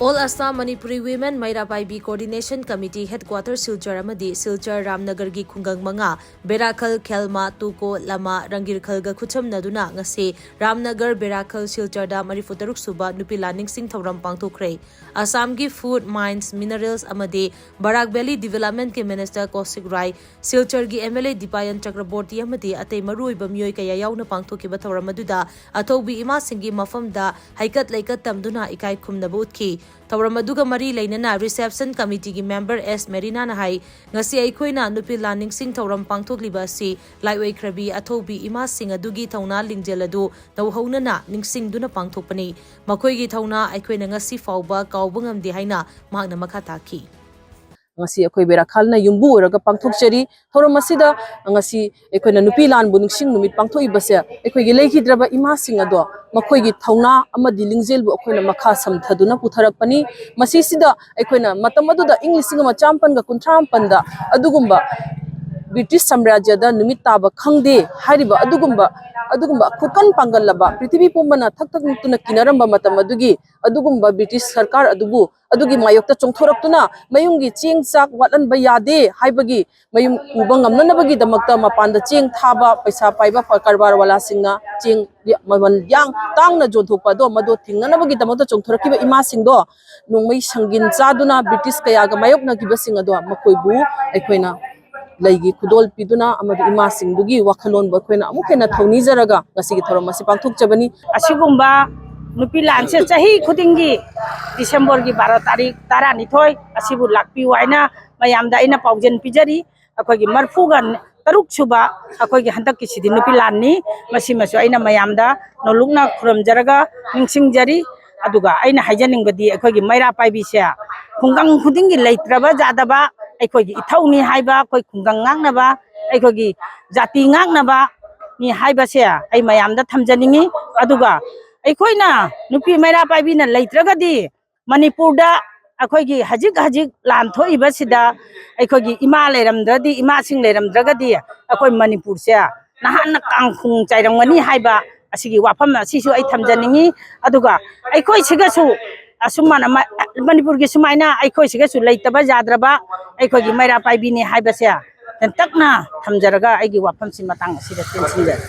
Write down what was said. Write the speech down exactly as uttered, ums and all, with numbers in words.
All Assam Manipuri Women ꯃꯩꯔꯥ ꯄꯥꯏꯕꯤ Coordination Committee Headquarter Silchar ꯑꯃꯗꯤ ꯁꯤꯜꯆꯔ ꯔꯥꯝꯅꯒꯔꯒꯤ ꯈꯨꯡꯒꯪ ꯃꯉꯥ, ꯕꯦꯔꯥꯈꯜ, ꯈꯦꯜꯃꯥ, ꯇꯨꯀꯣ, ꯂꯃꯥ, ꯔꯪꯒꯤꯔꯈꯜꯒ ꯈꯨꯠꯁꯝꯅꯗꯨꯅ ꯉꯁꯤ ꯔꯥꯝꯅꯒꯔ, ꯕꯦꯔꯥꯈꯜ, ꯁꯤꯜꯆꯔꯗ ꯃꯔꯤꯐꯨ ꯇꯔꯨꯛ ꯁꯨꯕ ꯅꯨꯄꯤ ꯂꯥꯟ ꯅꯤꯡꯁꯤꯡ ꯊꯧꯔꯝ ꯄꯥꯡꯊꯣꯛꯈ꯭ꯔꯦ꯫ ꯑꯁꯥꯝꯒꯤ Food, Mines, Minerals ꯑꯃꯗꯤ ꯕꯔꯥꯛ Valley Development ꯀꯤ Minister ꯀꯧꯁꯤꯛ Rai, ꯁꯤꯜꯆꯔꯒꯤ M L A ꯗꯤꯄꯥꯌꯟ ꯆꯀ꯭ꯔꯕꯣꯔꯇꯤ ꯑꯃꯗꯤ ꯑꯇꯩ ꯃꯔꯨꯑꯣꯏꯕ ꯃꯤꯑꯣꯏ ꯀꯌꯥ ꯌꯥꯎꯅ ꯄꯥꯡꯊꯣꯛꯈꯤꯕ ꯊꯧꯔꯝ ꯑꯗꯨꯗ ꯑꯊꯧꯕꯤ ꯏꯃꯥꯁꯤꯡꯒꯤ ꯃꯐꯝꯗ ꯍꯩꯀꯠ ꯂꯩꯀꯠ ꯇꯝꯗꯨꯅ ꯏꯀꯥꯏ ꯈꯨꯝꯅꯕ ꯎꯠꯈꯤ꯫ ꯊꯧꯔꯝ ꯑꯗꯨꯒ ꯃꯔꯤ ꯂꯩꯅꯅ Reception Committee ꯒꯤ member S ꯃꯦꯔꯤꯅꯥꯅ ꯍꯥꯏ, ꯉꯁꯤ ꯑꯩꯈꯣꯏꯅ ꯅꯨꯄꯤ ꯂꯥꯟ ꯅꯤꯡꯁꯤꯡ ꯊꯧꯔꯝ ꯄꯥꯡꯊꯣꯛꯂꯤꯕ ꯑꯁꯤ ꯂꯥꯏꯑꯣꯏꯈ꯭ꯔꯕꯤ ꯑꯊꯧꯕꯤ ꯏꯃꯥꯁꯤꯡ ꯑꯗꯨꯒꯤ ꯊꯧꯅꯥ ꯂꯤꯡꯖꯦꯜ ꯑꯗꯨ ꯅꯧꯍꯧꯅꯅ ꯅꯤꯡꯁꯤꯡꯗꯨꯅ ꯄꯥꯡꯊꯣꯛꯄꯅꯤ꯫ ꯃꯈꯣꯏꯒꯤ ꯊꯧꯅꯥ ꯑꯩꯈꯣꯏꯅ ꯉꯁꯤ ꯐꯥꯎꯕ ꯀꯥꯎꯕ ꯉꯝꯗꯦ ꯍꯥꯏꯅ ꯃꯍꯥꯛꯅ ꯃꯈꯥ ꯇꯥꯈꯤ꯫ ꯉꯁꯤ ꯑꯩꯈꯣꯏ ꯕꯦꯔꯥꯈꯥꯜꯅ ꯌꯨꯝꯕꯨ ꯑꯣꯏꯔꯒ ꯄꯥꯡꯊꯣꯛꯆꯔꯤ꯫ ꯊꯧꯔꯝ ꯑꯁꯤꯗ ꯉꯁꯤ ꯑꯩꯈꯣꯏꯅ ꯅꯨꯄꯤ ꯂꯥꯟꯕꯨ ꯅꯤꯡꯁꯤꯡ ꯅꯨꯃꯤꯠ ꯄꯥꯡꯊꯣꯛꯏꯕꯁꯦ ꯑꯩꯈꯣꯏꯒꯤ ꯂꯩꯈꯤꯗ꯭ꯔꯕ ꯏꯃꯥꯁꯤꯡ ꯑꯗꯣ ꯃꯈꯣꯏꯒꯤ ꯊꯧꯅꯥ ꯑꯃꯗꯤ ꯂꯤꯡꯖꯦꯜꯕꯨ ꯑꯩꯈꯣꯏꯅ ꯃꯈꯥ ꯁꯝꯊꯗꯨꯅ ꯄꯨꯊꯔꯛꯄꯅꯤ꯫ ꯃꯁꯤꯁꯤꯗ ꯑꯩꯈꯣꯏꯅ ꯃꯇꯝ ꯑꯗꯨꯗ ꯏꯪ ꯂꯤꯁꯤꯡ ꯑꯃ ꯆꯥꯃꯥꯄꯟꯒ ꯀꯨꯟꯊ꯭ꯔꯥ ꯃꯥꯄꯟꯗ ꯑꯗꯨꯒꯨꯝꯕ ꯕ꯭ꯔꯤꯇꯤꯁ ꯁꯥꯝꯔꯥꯖ꯭ꯌꯗ ꯅꯨꯃꯤꯠ ꯇꯥꯕ ꯈꯪꯗꯦ ꯍꯥꯏꯔꯤꯕ ꯑꯗꯨꯒꯨꯝꯕ, ꯑꯗꯨꯒꯨꯝꯕ ꯈꯨꯀꯟ ꯄꯥꯡꯒꯜꯂꯕ, ꯄ꯭ꯔꯤꯊꯤꯕꯤ ꯄꯨꯝꯕꯅ ꯊꯛ ꯊꯛ ꯅꯤꯛꯇꯨꯅ ꯀꯤꯅꯔꯝꯕ ꯃꯇꯝ ꯑꯗꯨꯒꯤ ꯑꯗꯨꯒꯨꯝꯕ ꯕ꯭ꯔꯤꯇꯤꯁ ꯁꯔꯀꯥꯔ ꯑꯗꯨꯕꯨ ꯑꯗꯨꯒꯤ ꯃꯥꯌꯣꯛꯇ ꯆꯣꯡꯊꯣꯔꯛꯇꯨꯅ ꯃꯌꯨꯝꯒꯤ ꯆꯦꯡ ꯆꯥꯛ ꯋꯥꯠꯍꯟꯕ ꯌꯥꯗꯦ ꯍꯥꯏꯕꯒꯤ ꯃꯌꯨꯝ ꯎꯕ ꯉꯝꯅꯅꯕꯒꯤꯗꯃꯛꯇ ꯃꯄꯥꯟꯗ ꯆꯦꯡ ꯊꯥꯕ, ꯄꯩꯁꯥ ꯄꯥꯏꯕ ꯀꯔꯕꯥꯔ ꯋꯥꯂꯥꯁꯤꯡꯅ ꯆꯦꯡ ꯃꯃꯜ ꯌꯥꯡ ꯇꯥꯡꯅ ꯌꯣꯟꯊꯣꯛꯄ ꯑꯗꯣ ꯃꯗꯨ ꯊꯤꯡꯅꯅꯕꯒꯤꯗꯃꯛꯇ ꯆꯣꯡꯊꯣꯔꯛꯈꯤꯕ ꯏꯃꯥꯁꯤꯡꯗꯣ ꯅꯣꯡꯃꯩ ꯁꯪꯒꯤꯟ ꯆꯥꯗꯨꯅ ꯕ꯭ꯔꯤꯇꯤꯁ ꯀꯌꯥꯒ ꯃꯥꯌꯣꯛꯅꯈꯤꯕꯁꯤꯡ ꯑꯗꯣ ꯃꯈꯣꯏꯕꯨ ꯑꯩꯈꯣꯏꯅ ꯂꯩꯒꯤ ꯈꯨꯗꯣꯜ ꯄꯤꯗꯨꯅ ꯑꯃꯗꯤ ꯏꯃꯥꯁꯤꯡꯗꯨꯒꯤ ꯋꯥꯈꯜꯂꯣꯟꯕꯨ ꯑꯩꯈꯣꯏꯅ ꯑꯃꯨꯛ ꯍꯦꯟꯅ ꯊꯧꯅꯤꯖꯔꯒ ꯉꯁꯤꯒꯤ ꯊꯧꯔꯝ ꯑꯁꯤ ꯄꯥꯡꯊꯣꯛꯆꯕꯅꯤ꯫ ꯑꯁꯤꯒꯨꯝꯕ ꯅꯨꯄꯤ ꯂꯥꯟꯁꯦ ꯆꯍꯤ ꯈꯨꯗꯤꯡꯒꯤ ꯗꯤꯁꯦꯝꯕꯔꯒꯤ ꯕꯥꯔꯣ ꯇꯥꯔꯤꯛ ꯇꯔꯥꯅꯤꯊꯣꯏ ꯑꯁꯤꯕꯨ ꯂꯥꯛꯄꯤꯌꯨ ꯍꯥꯏꯅ ꯃꯌꯥꯝꯗ ꯑꯩꯅ ꯄꯥꯎꯖꯦꯜ ꯄꯤꯖꯔꯤ꯫ ꯑꯩꯈꯣꯏꯒꯤ ꯃꯔꯤꯐꯨꯒ ꯇꯔꯨꯛ ꯁꯨꯕ ꯑꯩꯈꯣꯏꯒꯤ ꯍꯟꯗꯛꯀꯤꯁꯤꯗꯤ ꯅꯨꯄꯤ ꯂꯥꯟꯅꯤ꯫ ꯃꯁꯤꯃꯁꯨ ꯑꯩꯅ ꯃꯌꯥꯝꯗ ꯅꯣꯂꯨꯛꯅ ꯈꯨꯔꯨꯝꯖꯔꯒ ꯅꯤꯡꯁꯤꯡꯖꯔꯤ꯫ ꯑꯗꯨꯒ ꯑꯩꯅ ꯍꯥꯏꯖꯅꯤꯡꯕꯗꯤ ꯑꯩꯈꯣꯏꯒꯤ ꯃꯩꯔꯥ ꯄꯥꯏꯕꯤꯁꯦ ꯈꯨꯡꯒꯪ ꯈꯨꯗꯤꯡꯒꯤ ꯂꯩꯇ꯭ꯔꯕ ꯌꯥꯗꯕ ꯑꯩꯈꯣꯏꯒꯤ ꯏꯊꯧꯅꯤ ꯍꯥꯏꯕ, ꯑꯩꯈꯣꯏ ꯈꯨꯡꯒꯪ ꯉꯥꯛꯅꯕ, ꯑꯩꯈꯣꯏꯒꯤ ꯖꯥꯇꯤ ꯉꯥꯛꯅꯕꯅꯤ ꯍꯥꯏꯕꯁꯦ ꯑꯩ ꯃꯌꯥꯝꯗ ꯊꯝꯖꯅꯤꯡꯉꯤ꯫ ꯑꯗꯨꯒ ꯑꯩꯈꯣꯏꯅ ꯅꯨꯄꯤ ꯃꯩꯔꯥ ꯄꯥꯏꯕꯤꯅ ꯂꯩꯇ꯭ꯔꯒꯗꯤ ꯃꯅꯤꯄꯨꯔꯗ ꯑꯩꯈꯣꯏꯒꯤ ꯍꯧꯖꯤꯛ ꯍꯧꯖꯤꯛ ꯂꯥꯟ ꯊꯣꯛꯏꯕꯁꯤꯗ ꯑꯩꯈꯣꯏꯒꯤ ꯏꯃꯥ ꯂꯩꯔꯝꯗ꯭ꯔꯗꯤ, ꯏꯃꯥꯁꯤꯡ ꯂꯩꯔꯝꯗ꯭ꯔꯒꯗꯤ ꯑꯩꯈꯣꯏ ꯃꯅꯤꯄꯨꯔꯁꯦ ꯅꯍꯥꯟꯅ ꯀꯥꯡꯈꯣꯡ ꯆꯥꯏꯔꯝꯒꯅꯤ ꯍꯥꯏꯕ ꯑꯁꯤꯒꯤ ꯋꯥꯐꯝ ꯑꯁꯤꯁꯨ ꯑꯩ ꯊꯝꯖꯅꯤꯡꯉꯤ꯫ ꯑꯗꯨꯒ ꯑꯩꯈꯣꯏꯁꯤꯒꯁꯨ ꯑꯁꯨꯝ ꯃꯥꯅ ꯃ-, ꯃꯅꯤꯄꯨꯔꯒꯤ ꯁꯨꯃꯥꯏꯅ ꯑꯩꯈꯣꯏꯁꯤꯒꯁꯨ ꯂꯩꯇꯕ ꯌꯥꯗ꯭ꯔꯕ ꯑꯩꯈꯣꯏꯒꯤ ꯃꯩꯔꯥ ꯄꯥꯏꯕꯤꯅꯤ ꯍꯥꯏꯕꯁꯦ ꯇꯦꯟꯇꯛꯅ ꯊꯝꯖꯔꯒ ꯑꯩꯒꯤ ꯋꯥꯐꯝꯁꯤ ꯃꯇꯥꯡ ꯑꯁꯤꯗ ꯇꯦꯟꯁꯤꯟꯖꯔꯦ꯫